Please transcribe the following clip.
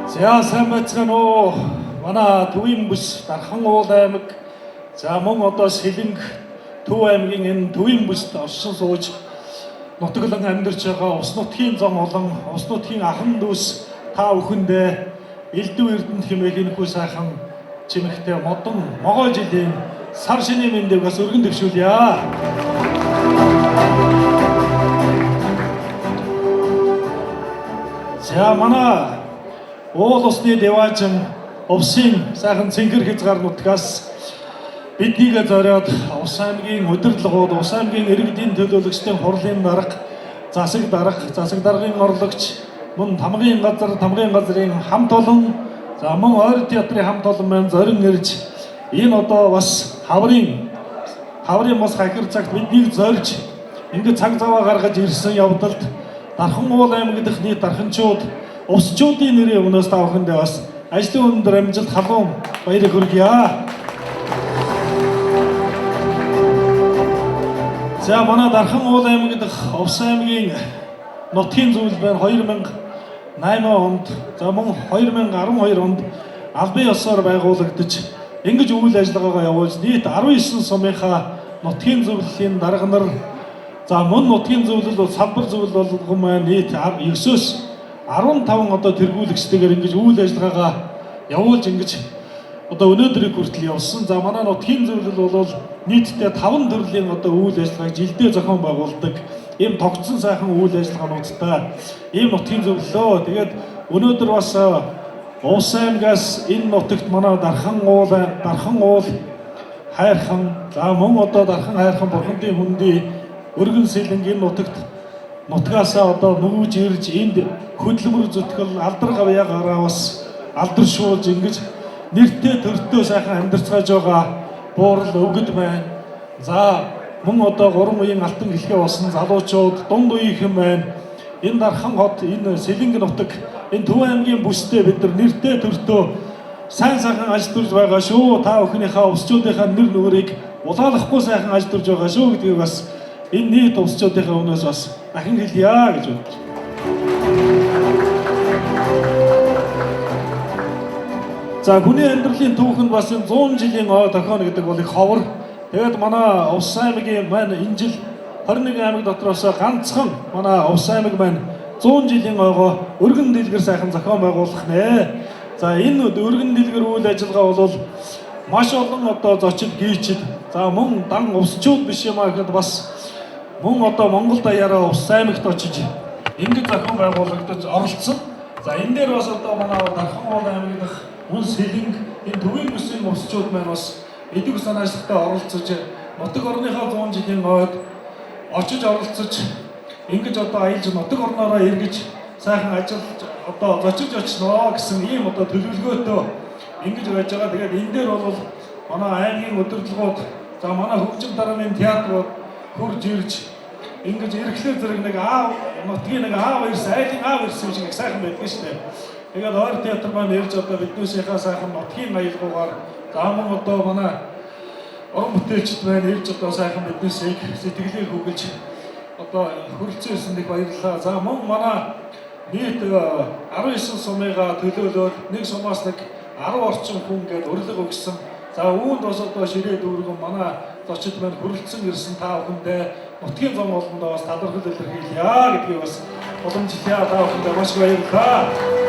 За сайн байцгаана уу? Манай Төвийн бүс Дархан уул аймаг, за мөн одоо Сэлэнг Төв аймгийн энэ Төвийн бүст оршин сууж нутаглан амьдарч байгаа ус нутгийн зон олон ус нутгийн ахан дүүс та бүхэндээ Элдв Эрдэнэт хэмээх энэхүү сайхан чимэгтэй модон могой жилийн сар шинийн мэндийг бас өргөн дэвшүүлье. За манай уул усны деваажин увсын сайхан цэнхэр хязгаар нутгаас биднийг зориод Увс аймгийн удирдлагууд, Увс аймгийн иргэдийн төлөөлөгчдийн хурлын дарга, засаг дарга, засаг даргын орлогч, мөн тамгын газар, тамгын газрын хамт олон, за мөн ойр театрын хамт олон маань зорин ирж энэ одоо бас хаврын бас хахир цагт биднийг зорж ингээд цаг заваа гаргаж ирсэн явдалд Дархан уул аймаг дэх нийт дарханчууд, увсчуудын нэрийн өмнөөс та бүхэндээ бас ажлын өндөр амжилт, халуун баярыг хүргье. За манай Дархан уул аймаг дэх Увс аймгийн нутгийн зөвлөл байна 2008 онд, за мөн 2012 онд албан ёсоор байгуулагдаж ингэж үйл ажиллагаагаа явуулж нийт 19 сумынхаа нутгийн зөвлөлийн дарга нар, за мөн нутгийн зөвлөл салбар зөвлөл болгон маань нийт 9-өөс 15 одоо тэргүүлэгчтэйгээр ингэж үйл ажиллагаагаа явуулж ингэж одоо өнөөдрийг хүртэл явсан. За манай нутгийн зөвлөл бол нийтдээ 5 төрлийн одоо үйл ажиллагааг жилдээ зохион байгуулдаг ийм тогтсон сайхан үйл ажиллагаануудтай ийм нутгийн зөвлөлөө. Тэгээд өнөөдөр бас Увс аймгаас энэ нутагт манай Дархан уул хайрхан, за мөн одоо Дархан хайрхан бурхандын хүндий өргөн сэлэнг энэ нутагт нутгаасаа одоо нүүж ирж энд хөдөлмөр зүтгэл алдар гавьяа гараа бас алдаршуулж ингэж нэртэй төртөө сайхан амьдарцгааж байгаа буурал өвгөд байна. За мөн одоо 3 үеийн алтан хэлхээ болсон залуучууд, дунд үеийнхэн байна. Энэ Дархан хот, энэ Сэлэнг нутаг, энэ Төв аймгийн бүсдээ бид нар нэртэй төртөө сайн сайхан ажил төрж байгаа шүү. Та бүхнийхээ увсчуудынхаа нэр нүгэрийг улаалахгүй сайхан ажил төрж байгаа шүү гэдгийг бас энэ нийт увсчуудынхаа өмнөөс бас дахин хэлье гэж бодож. За хүний амьдралын түүхэнд бас энэ 100 жилийн ой тохино гэдэг бол их ховор. Тэгээд манай Увс аймгийн маань энэ жил 21 аймаг дотроос ганцхан манай Увс аймаг маань 100 жилийн ойгоо өргөн дэлгэр сайхан зохион байгуулах нэ. За энэ өргөн дэлгэр үйл ажиллагаа бол маш олон одоо зочид гийчид, за мөн дан увсчууд биш юм аа гэхэд бас мөн одоо Монгол даяараа Увс аймагт очиж ингэж зохион байгуулагдаж оролцсон. За энэ дээр бас одоо манай Дархан уул аймаг дахь мөн Сэлэнг энэ Төвийн бүсийн увсчууд маань бас идэвх санаачлагтай оролцож нутаг орныхоо 100 жилийн ойд очиж оролцож ингэж одоо аялж нутаг орноороо эргэж сайхан ажиллаж одоо зочиж очноо гэсэн ийм одоо төлөвлөгөөтэй ингэж байж байгаа. Тэгээд энэ дээр бол манай аймгийн удирдлагууд, за манай хөгжим дарааны театрууд хурж ирж ингэж эрхлээр зэрэг нэг аав нутгийн нэг аав ирс, айлын аав ирсэн юм шиг сайхан байдаг шүү дээ. Тэгээд ойр театр маань ирж одоо биднээсийнхаа сайхан нутгийн аялгаугаар, за мөн одоо манай уран бүтээлчд маань ирж одоо сайхан биднээсийг сэтгэлийг хөглөж одоо хүрэлцэн ирсэн нэг баярлалаа. За мөн манай нийт 19 сумыгаа төлөөлөөд нэг сумаас нэг 10 орчим хүн гээд урилга өгсөн. За үүнд бас одоо ширээ дүүргэн манай зочид маань хүрэлцэн ирсэн та бүхэндээ нутгийн зам олондоо бас талархал илэрхийлье гэдгийг бас уламжлалаа. Та бүхэндээ маш их баярлалаа.